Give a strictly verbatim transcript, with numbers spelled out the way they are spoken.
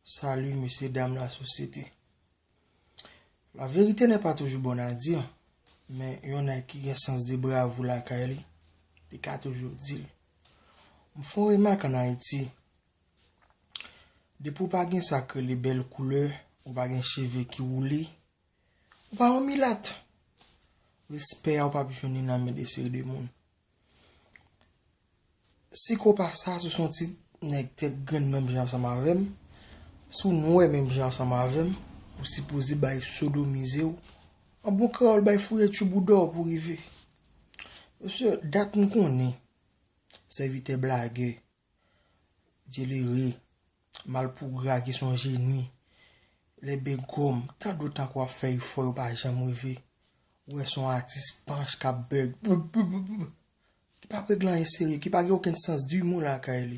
Salut, mesye dam lasosyete. La vérité n'est pas toujours bonne à dire, men yon nèg ki gen sans de bravoure lakay li, li ka toujou di l. M fè yon remak ann Ayiti, depi w pa gen sa k rele bèl koulè, ou pa gen cheve ki woule, ou pa yon milat. Respè a ou p ap jwenn li nan men de seri de moun. Si ke w pa sa, si w se yon ti nèg tèt grenn menm jan ansanm avè m, si w nwè menm jan ansanm avè m, ou sipoze bay sodomize w. An bon kreyòl, bay fouye tchoubouda w pou rive. Mesye, dat m konnen, sèvitè blagè, djelere, malpougra ki se yon jeni, lè bègòm, tandotan ke w ap fè efò, yo pa janm rive. Ou wè se yon atis panch k ap bèg, ki p ap regle anyen serye, ki pa gen okenn sans d'humour lakay li.